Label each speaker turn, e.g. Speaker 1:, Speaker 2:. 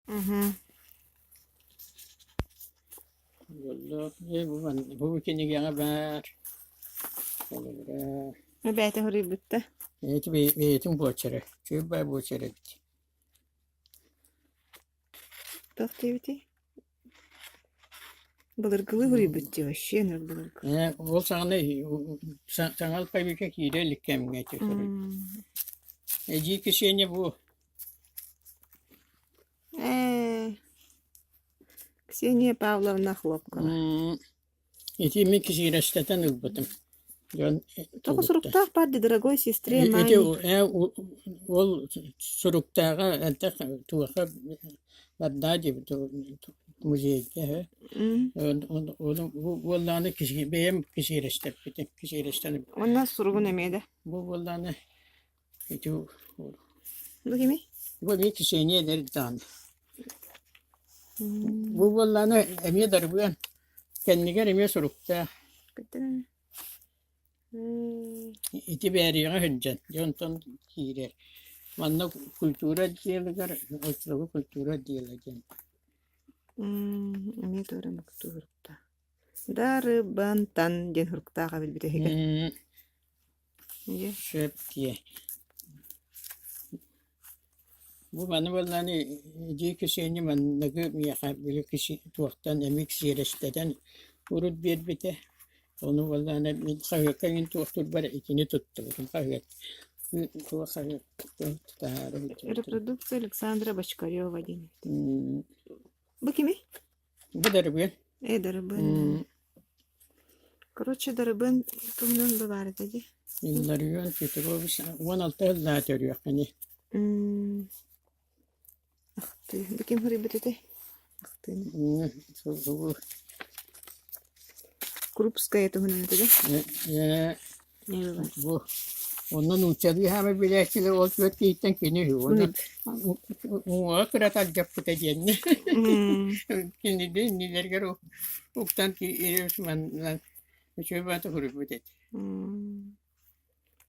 Speaker 1: Мгм.
Speaker 2: Буолла э бу ман- бу кинигэҕэ баар. Холобура
Speaker 1: Эбээтэ хоруйбутта.
Speaker 2: Эти бэйэтин буочара, чүөбай буочара эбит.
Speaker 1: Туох диэбитий? Былыргылыы хоруйбут дии вообще нөр былыргы.
Speaker 2: Э, ол саҕана саҥа алфавикка киирэ илик кэмҥэ ити суруйбут. Эдьиий Ксения бу
Speaker 1: Э, Ксения Павловна Хлопкова.
Speaker 2: Ити мин кисиирэстэтэн ылбытым. Дьон
Speaker 1: Тоҕо суруктаах баар дии, дорогой сестре
Speaker 2: Ити
Speaker 1: Мане.
Speaker 2: ол суруктааҕа элбэх туоха бардаа диэбит музейга Ону бу буоллаҕына бэйэм кисиирэстэппитим кисиирэстэн
Speaker 1: Уонна суругун эмиэ да.
Speaker 2: Бу буоллаҕына ити
Speaker 1: Бу кимий?
Speaker 2: Бу эмиэ Ксения эдэр даҕаны. Бу буоллаҕына эмиэ дарбыан кэннигэр эмиэ суруктаах. Ити Бээрийэҕэ сылдьан, дьэ онтон киирэр. Манна культура отделыгар, оччолорго культура отдела диэн.
Speaker 1: Эмиэ туора муктуу суруктаах. Дарыбантан диэн суруктаах эбит бүтэһигэ.
Speaker 2: Сөп диэ. Бу маны буоллаҕына дьиэ кисиэнньэ манныгы миэхэ били киси туохтан эмиэ сиэрэстэтэн урут биэрбитэ. Ону буоллаҕына мин хаһыакка эҥин туохтуурбар итини туттубутум хаһыат туох хаһыат таһаара сылдьыбытым.
Speaker 1: Репродукция Александра Бочкарева диэн эбит. Бу кимий?
Speaker 2: Бу Дарыбыан.
Speaker 1: Э, Дарыбыан. Короче, Дарыбыан туһунан да баар этэ дии.
Speaker 2: Илларион Петрович 16 сыллаах төрүөххүнүй.
Speaker 1: Ахтыы. Бу ким суруйбут этэй? Ахтыыны. Крупская туһунан этэ да?
Speaker 2: Бу онно нууччалыы хаама билээччилэр ол түөрт киһиттэн кини үһү уонна уҥуоҕа кырата алдьаппыта диэннэ кинини иннилэригэр уктан манна үчүгэй баҕайытык суруйбут этэ.